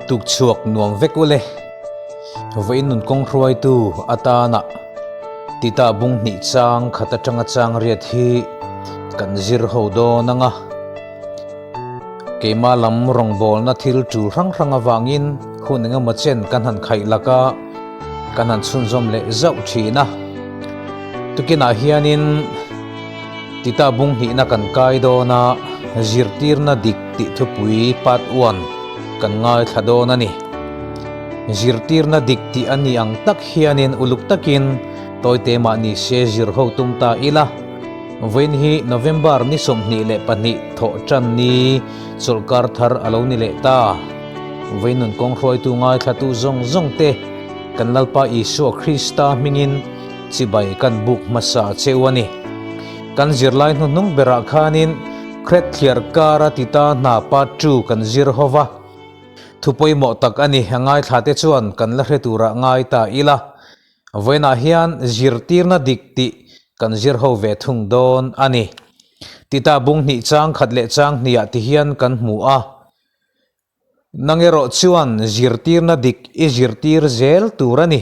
Tukchhuak nuam vek ule. Vawiin nun kawng hruaitu atana Tita bung hnih chang khat atanga chang riat hi kan zir ho dawn anga. Keimah lam rawngbawlna thil tul hrang hrang avangin hun engemaw chen kan han khaih lak a, kan han chhunzawm leh zauh thin a. Tukinah hianin Tita bung hnihna kan kai dawn a, zirtirna dik tih thupui part one kan ngaithla dawn a ni. Zirtirna dik tih a ni ang tak hianin uluk takin tawite mah ni se zir ho tum ta ila. Vawiin hi November ni 22 thawh tan ni chawlhkar thar a lo ni leh ta. Vawiin nun kawng hruaitu ngaithlatu zawng zawng te kan Lalpa Isua Krista hmingin chibai kan buk hmasa cheu a ni. Kan zirlai hnuhnung berah khanin Kret thliar kara tita hna part two kan zir ho va. Thu pawimawh tak a ni, a ngaithla te chuan kan la hre turah ngai ta ila. Vawiinah hian zirtirna dik tih kan zir ho ve thung dawn a ni. Tita bung hnih chang khat leh chang hniah ti hian kan hmu a. Nang erawh chuan zirtirna dik i zirtir zel tur a ni.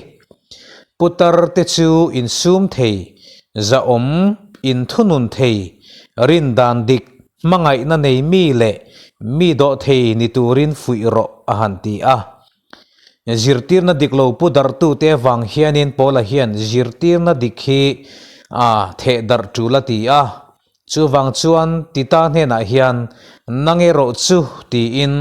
Putar te chu insum thei, zahawm, inthunun thei, rindan dik, hmangaihna nei mi leh mi dawhthei ni turin fuih rawh a han ti a. Zirtirna dik lo pu darhtute avang hianin Paula hian zirtirna dik hi a theh darh tul a ti a. Chuvang chuan Tita hnenah hian nang erawh chu tiin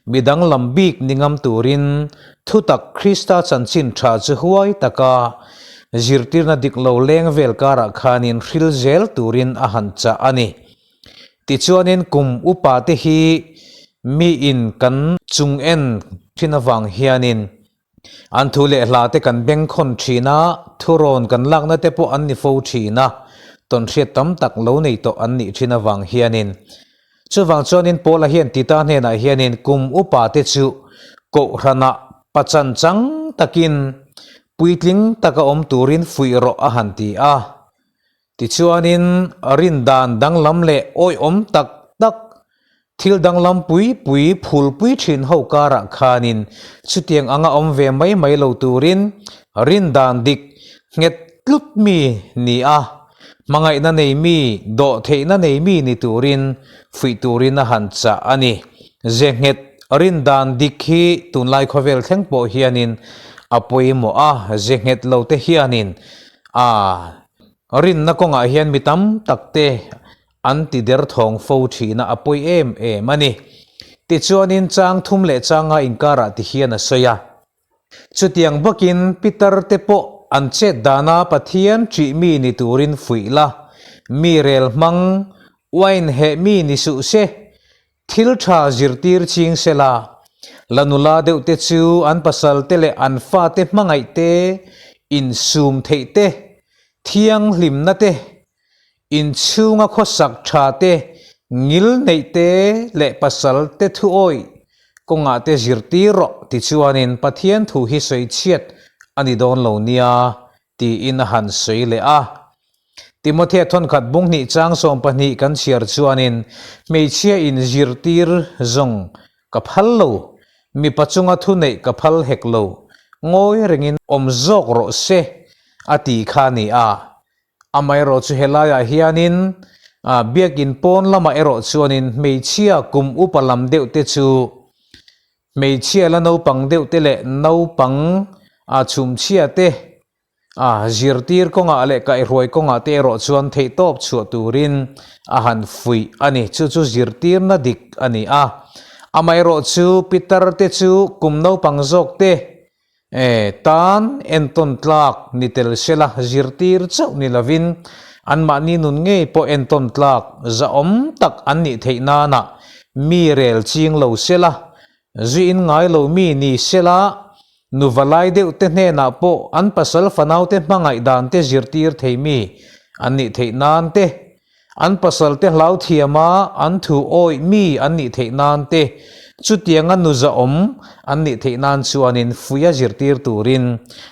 mi danglam bik ni ngam turin thutak Krista chanchin tha chu huai taka zirtirna dik lo leng vel karah khanin hril zel turin a han chah a ni. Tichuanin kum upa te hi mi in kan chung en thin avang hianin an thu leh hla te kan bengkhawn thin a, thurawn kan lakna te pawh an ni fo thin a, tawnhriat tam tak lo nei tawh an nih thin avang hianin. Chuvang chuanin Paula hian Tita hnenah hianin kum upa te chu Kohhranah pachan chang takin puitling taka awm turin fuih rawh a han ti a. Tichuanin rindan danglam leh awihawm tak tak, thil danglam pui pui phulpui thin ho karah khanin chutiang anga awm ve mai mai lo turin rindan dik nghet tlut mi ni a, hmangaihna nei mi, dawhtheihna nei mi ni turin fuih turin a han chah a ni. Ze nghet rindan dik hi tunlai khawvel thleng pawh hianin a pawimawh a, ze nghet lo te hianin a Rinna kawngah hian mi tam tak te an ti der thawng fo thihna a pawi em em a ni. Tichuanin chang thum leh changa inkarah ti hian a sawi a. Chutiang bawkin Peter te pawh an chet dana Pathian ṭih mi ni turin fuih la, mi rel hmang, wine heh mi ni suh se, Thil tha zirtir ching se la, la nula deuh te chu an pasal te leh an fate hmangaih te, insum theih te, thianghlimna te, inchhunga khawsak tha te, ngil neih te leh pasal te thu awih kawngah te zirtir rawh ti chuanin Pathian thu hi sawi chhiat a ni dawn lo nia tiin a han sawi leh a. Timothea thawnkhat bung hnih chang 12 kan chhiar chuanin hmeichhia in zirtir zawng ka phal lo, mipa chunga thu neih ka phal hek lo, ngawi rengin awm zawk rawh se a ti kha a ni a. Amaherawh chu helaiah hianin biakin pawn lamah erawh chuanin hmeichhia kum upa lam deuh te chu hmeichhia la naupang deuh te leh naupang chhumchhia te A zirtir kawngah leh kaihruai kawngah te erawh chuan theihtawp chhuah turin a han fuih a ni. Chu chu zirtirna dik a ni a. Amaherawh chu Peter te chu kum naupang zawk te tan entawn tlak ni tel sela zirtir chauh ni lovin anmahni nun ngei pawh entawn tlak zahawm tak an nih theih nana mi rel ching lo sela Zuiin ngai lo mi ni sela, nuva lai deuh te hnenah pawh an pasal fanaute hmangaih dan te zirtir thei mi an nih theih nan te, an pasal te hlau thiama an thu awih mi an nih theih nan te, chutianga nu zahawm an nih theih nan chuanin fuia zirtir turin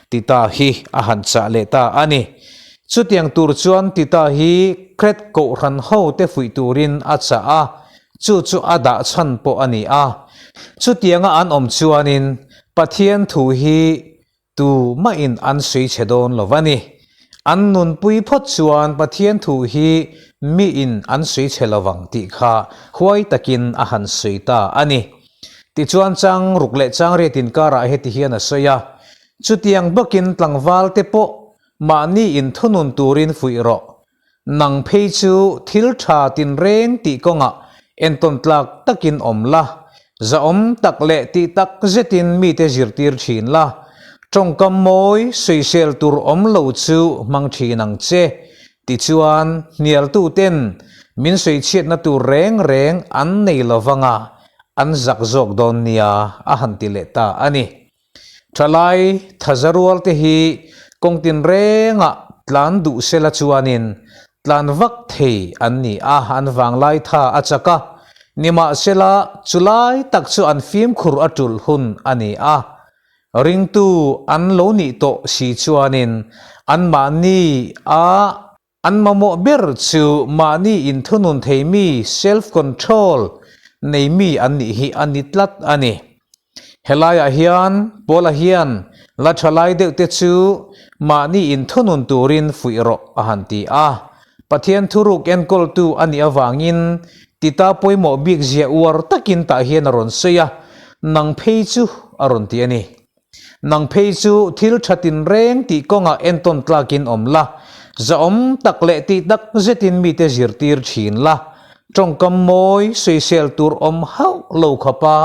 Tita hi a han chah leh ta a ni. Chutiang tur chuan Tita hi Kret kohhran ho te fuih turin a chah a. Chu chu a dah chhan pawh a ni a. Chutianga an awm chuanin Pathian thu hi Tu mahin an sawi chhe dawn lo a ni. An nunpui phawt chuan Pathian thu hi miin an sawi chhe lo vang tih kha huai takin a han sawi ta a ni. Tichuan chang ruk leh chang riat inkarah heti hian a sawi a, Chutiang bawkin tlangval te pawh mahni inthunun turin fuih rawh. Nang phei chu thil tha tinreng tih kawngah entawn tlak takin awm la, zahawm tak leh tih tak zetin mite zirtir thin la, tawngkam mawi sawisel tur awm lo chu hmang thin ang che. Tichuan, hnialtuten min sawichhiatna tur reng reng an nei lo vanga an zak zawk dawn nia a han ti leh ta a ni. Thalai thaza rual te hi kawng tinrengah tlan duh sela chuanin tlan vak thei an ni a, an vanglai tha a chak a, nimahsela chulai tak chu an fimkhur a tulh hun a ni a, ringtu an lo nih tawh si chuanin anmahni a An mamawh ber chu mahni inthunun thei mi, self control, nei mi an nih hi a ni tlat a ni. Helaiah hian Paula hian la tha lai deuh te chu mahni inthunun turin fuih rawh a han ti a. Pathian thuruk enkawltu a nih avangin tita pawimawh bik zia uar takin tah hian a rawn sawi a, nang phei chu a rawn ti a ni. Nang phei chu thil tha tinreng tih kawngah entawn tlakin awm la, zahawm tak leh tih tak zetin mite zirtir thin la, tawngkam mawi sawisel tur awm hauh lo khawpa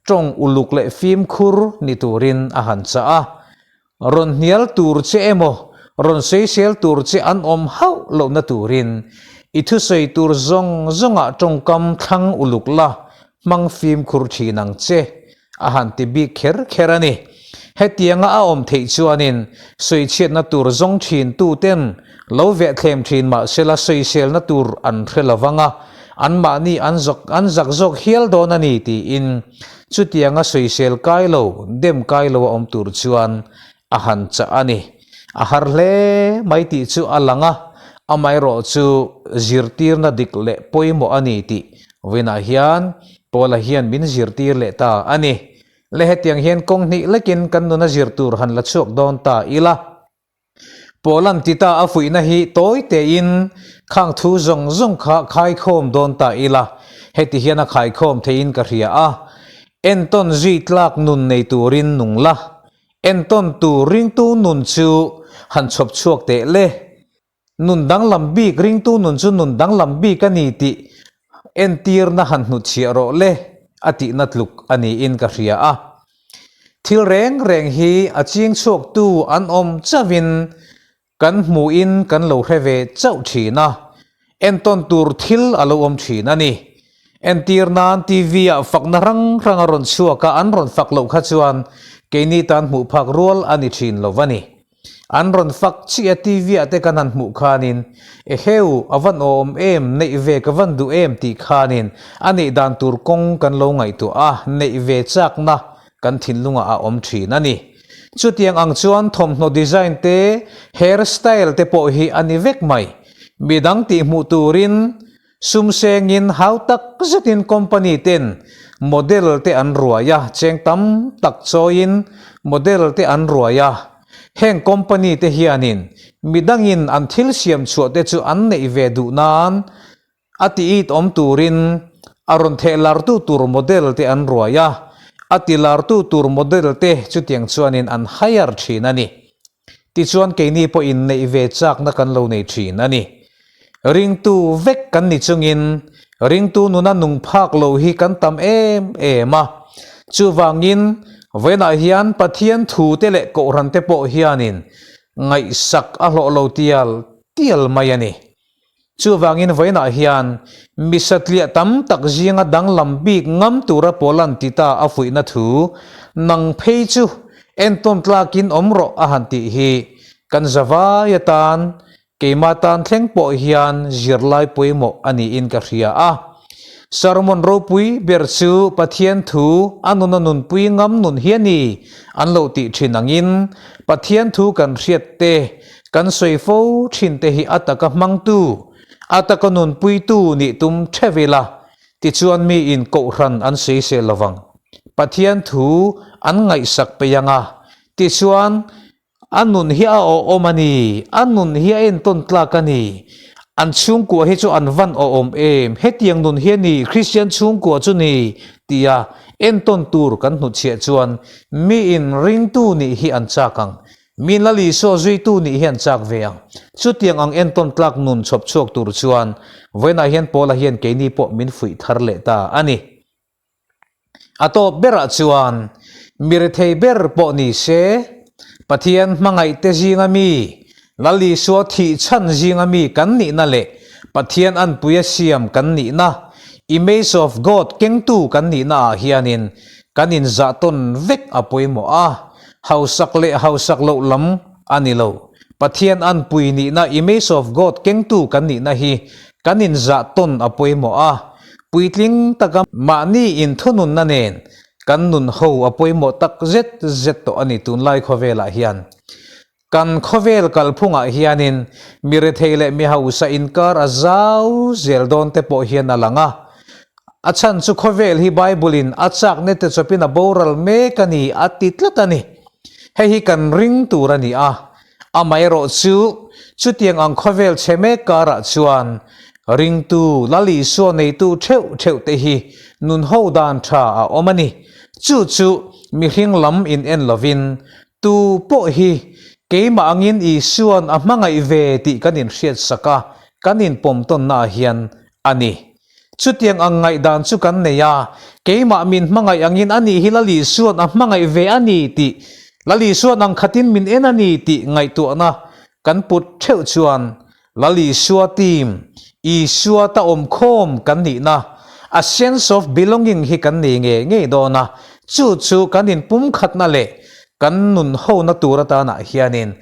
tawng uluk leh fimkhur ni turin a han chah a. Rawn hnial tur che emaw, rawn sawisel tur che an awm hauh lohna turin i thusawi tur zawng zawngah tawngkam thlang uluk la, hmang fimkhur thin ang che. A han ti bik kher kher a ni. Hetianga a awm theih chuanin sawichhiatna tur zawng thin tuten lo vehthlem thin mahsela sawiselna tur an hre lo vang a, anmahni an zawk an zak zawk hial dawn a ni tiin chutianga sawisel kai lo, dem kai lo a awm tur chuan a han chah a ni. A har hle mai tih chu a lang a, amaherawh chu zirtirna dik leh pawimawh a ni tih vawiinah hian Paula hian min zirtir leh ta a ni. Le hetiang hian kawng hnih lekin kan nuna zir tur han la chhuak dawn ta ila. Paula'n ti ta a fuihna hi tawi tein khang thu zawng zawng kha khaikhawm dawn ta ila, heti hian a khaikhawm theiin ka hria a, Entawn zui tlak nun nei turin nung la, Entawn tur ringtu nun chu han chhawp chhuak teh le. Nun danglam bik ringtu nun chu nun danglam bik a ni tih entirna han hnutchhiah rawh le a tihna tluk a niin ka hria a. Thil reng reng hi a ching chhuaktu an awm chauhin Kan hmuhin kan lo hre ve chauh thin a, entawn tur thil a lo awm thin a ni. Entir nan TV-ah fakna hrang hrang a rawn chhuak a, an rawn fak loh kha chuan keini tan hmuh phak rual a ni thin lo a ni. An rawn fak chiah TV-ah te kan han hmuh khanin, Eheu, a van awm em, neih ve ka van duh em tih khanin a neih dan tur kawng kan lo ngaihtuah a, neih ve chakna kan thinlungah a awm thin a ni. Chutiang ang chuan thawmhnaw design te, hair style te pawh hi a ni vek mai. Midang tih hmuh turin sum sengin hau tak zetin company ten model te an ruai a, cheng tam tak chawiin model te an ruai a. Heng company te hianin midangin an thil siam chhuah te chu an neih ve duh nan A ti it awm turin a rawn theh lartu tur model te an ruai a, a ti lartu tur model te chutiang chuanin an hire thin a ni. Tichuan keini pawhin neih ve chakna kan lo nei thin a ni. Ringtu vek kan ni chungin ringtu nuna nung phak lo hi kan tam em em a. Chuvangin vawiinah hian Pathian thu te leh Kohhran te pawh hianin ngaihsak a hlawh lo tial tial mai a ni. Chuvangin vawiinah hian mi satliah tam tak zinga danglam bik ngam tura Paula'n ti ta a fuihna thu, Nang phei chu entawn tlakin awm rawh a han tih hi kan zavai atan, keimah tan thleng pawh hian zirlai pawimawh a niin ka hria a. Sermon ropui ber chu Pathian thu a nuna nunpui ngam nun hi a ni an lo tih thin angin Pathian thu kan hriat te Kan sawi fo thin te hi a taka hmangtu, a taka nunpuitu nih tum theuh ila. Tichuan miin kohhran an sawisel lovang. Pathian thu an ngaihsak peih ang a, tichuan a nun hi a awhawm a ni, a nun hi a entawn tlak a ni, an chhungkua hi chu an van awhawm em, hetiang nun hi a ni, Kristian chhungkua chu ni, tia entawn tur kan hnutchhiah chuan miin ringtu nih hi an chak ang. Mi Lal Isua zuitu nih hian chak ve ang. Chutiang ang entawn tlak nun chhawp chhuak tur chuan vawiinah hian Paula hian keini pawh min fuih thar leh ta a ni. A tawp berah chuan mi rethei ber pawh ni se, Pathian hmangaihte zinga mi, Lal Isua thih chhan zinga mi kan nihna leh Pathian anpuia siam kan nihna, image of God kengtu kan nihna ah hianin kan inzahtawn vek a pawimawh a. Hausak leh hausak loh lam a ni lo. Pathian anpui nihna image of God kengtu kan nihna hi kan inzah tawn a pawimawh a. Puitling taka mahni inthununna nen kan nun ho a pawimawh tak zet zet tawh a ni tunlai khawvelah hian. Kan khawvel kalphungah hianin mi rethei leh mi hausa inkar a zau zel dawn te pawh hian a lang a. A chhan chu khawvel hi Bible-in a chakna te chawpin a boral mek a ni a ti tlat a ni. Hei hi kan ring tur a ni a. Amaherawh chu, chutiang ang khawvel chhe mek karah chuan ringtu Lal Isua neitu theuh theuh te hi nun ho dan tha a awm a ni. Chu chu mihring lam in en lovin Tu pawh hi keimah angin Isua'n a hmangaih ve tih kan inhriatsak a, kan inpawm tawnnaah hian a ni. Chutiang ang ngaihdan chu kan nei a, keimah min hmangaih angin a nih hi Lal Isua'n a hmangaih ve a ni tih, Lal Isua'n ang khatin min en a ni tih ngaihtuahna kan put theuh chuan Lal Isua team, Isua ta awmkhawm kan nihna, a sense of belonging hi kan nei ngei ngei dawn a, chu chu kan inpumkhatna leh kan nun hona tur atanah hianin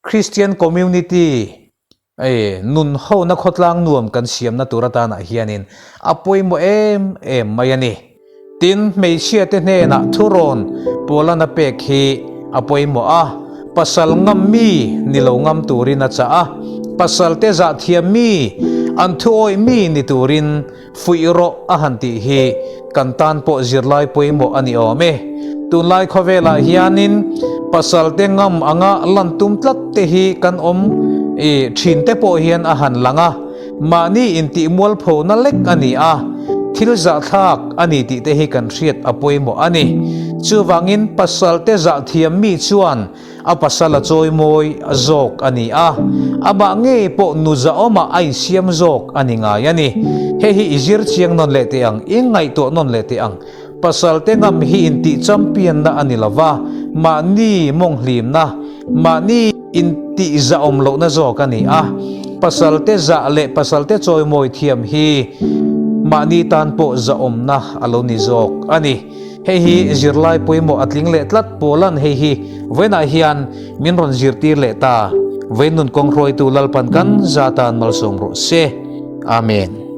Christian community nun hona khawtlang nuam kan siamna tur atanah hianin a pawimawh em em mai a ni. Tin, hmeichhiate hnenah thurawn Paulana pek hi a pawimawh a, pasal ngam mi ni lo ngam turin a chah a, pasalte zah thiam mi, an thuawih mi ni turin fuih rawh a han tih hi kan tan pawh zirlai pawimawh a ni awm e. Tunlai khawvelah hianin pasalte ngam anga lan tum tlat te hi kan awm thin te pawh hian a han lang a, Mahni intihmualphona lek a ni a, thil zahthlak a ni tih te hi kan hriat a pawimawh a ni. Chuvangin pasalte zahthiam mi chuan a pasal a chawimawi zawk a ni a, amah ngei pawh nu zahawmah a insiam zawk a ni ngai a ni. Hei hi i zir chiang nawn leh teh ang, i ngaihtuah nawn leh teh ang. Pasalte ngam hi intih champion-na a ni lo va, mahni mawnghlimna, mahni intih zahawm lohna zawk a ni a. Pasalte zah leh pasalte chawimawi thiam hi mahni tan pawh zahawmna a lo ni zawk a ni. Hei hi zirlai pawimawh a tling leh tlat Paula'n hei hi vawiinah hian min rawn zirtir leh ta. Vawiin nun kawng hruaitu Lalpan kan za tan malsawm rawh se. Amen.